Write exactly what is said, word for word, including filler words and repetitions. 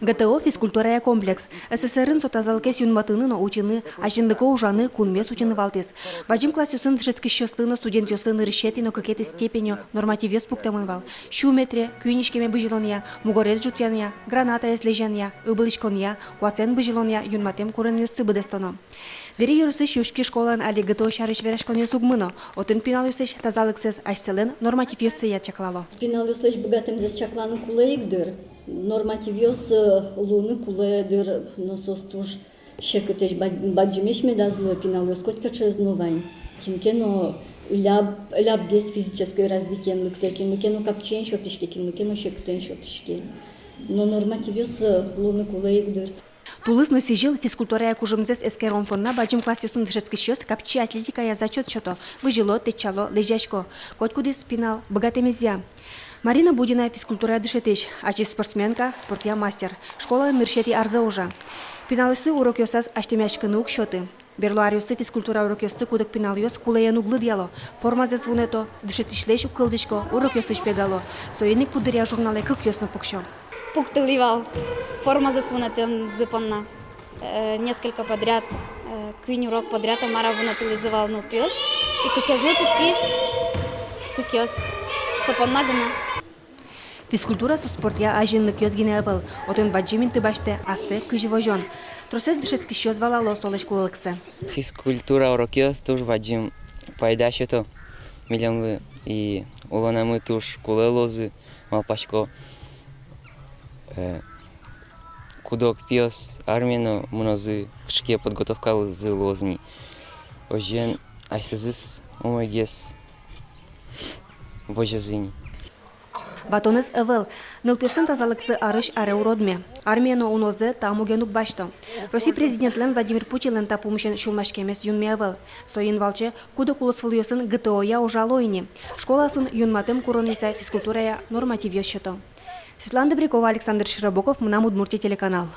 ГТО — физкультурая комплекс. СССР-ын со тазалыкез юнматыны но утьыны, азинлыко ужаны, кунмес утьыны валтӥз. Бадӟым классъёсын дышетскисьёслы но студентъёслы нырысетӥ но кыкетӥ степенё нормативъёс пуктэмын вал: сю метре, куинь иськеме бызьылонъя, мугорез ӝутъянъя, гранатаез лэзянъя, ыбылӥськонъя, куасэн бызьылонъя юнматэм куронъёсты быдэстоно. Дэри ёросысь Юськи школаын али ГТО сярысь вераськонъёс уг мыно. Отын пиналъёслэсь тазалыксэс асьсэлэн нормативъёссыя чаклало. Пиналъёслэсь быгатэмзэс чакланы кулэ ик дыр. Нормативъёс, э, луыны кулэ дыр, но соос туж секытэсь, бад-, бадӟымесь медаз луэ, пиналъёс котькыӵеез но вань. Кин ке но ляб-, лябгес физической развитиен лыктэ, кинлы ке но капчиен сётӥське, кинлы ке но секытэн сётӥське. Но нормативъёс, э, луыны кулэ ик дыр. Тулыс но сӥзьыл физкультурая кужымзэс эскерон понна бадӟым классъёсын дышетскисьёс капчи атлетикая зачёт сёто, бызьыло, тэтчало, лэзясько. Котькудӥз пинал быгатэмезъя. Марина Будина — физкультурая дышетӥсь, ачиз спортсменка, спортъя мастер. Школаын нырысетӥ арзэ ужа. Пиналъёслы урокъёсаз азьтэмъяськыны уг сёты. Берло аръёсы физкультура урокъёсты куд-ог пиналъёс кулэен уг лыдъяло, формазэс вунэто, дышетӥсьлэсь уг кылзӥсько, урокъёсысь пегало. Соин ик «Куддыръя» журналэ кыкъёс но пуксё. Пуктылӥ вал формазэс вунэтэмзы понна. Э, несколько подряд, э, куинь урок подряд, а мар-а, вунэтылӥзы вал нылпиос. И кыкезлы пуктӥ, кыкъёс. Со понна гинэ. Физкультура — со спортъя азинлыкъёс гинэ ӧвӧл, отын бадӟым инты басьтэ астэ кызьы возён. Тросэз дышетскисьёс валало солэсь кулэлыксэ. Физкультура урокъёс туж бадӟым пайда сёто милемлы, и улонамы туж кулэ луозы, малпасько. Э, куд-ог пиос армие но мынозы, кыӵе ке подготовкалозы луоз ни. Озьыен, асьсэзэс умойгес возёзы ни. Ватонэз ӧвӧл. Нылпиослэн тазалыксы арысь аре уродме. Армие но унозэ та муген уг басьто. Россия президентлэн Владимир Путинлэн та пумысен сюлмаськемез юнме ӧвӧл. Соин валче куд-ог улосвылъёсын ГТО-я ужало ини. Школаосын юнматэм куронъёсъя физкультурая нормативъёс сёто. Светлана Добрякова, Александр Широбоков, «Мынам Удмуртие» телеканал.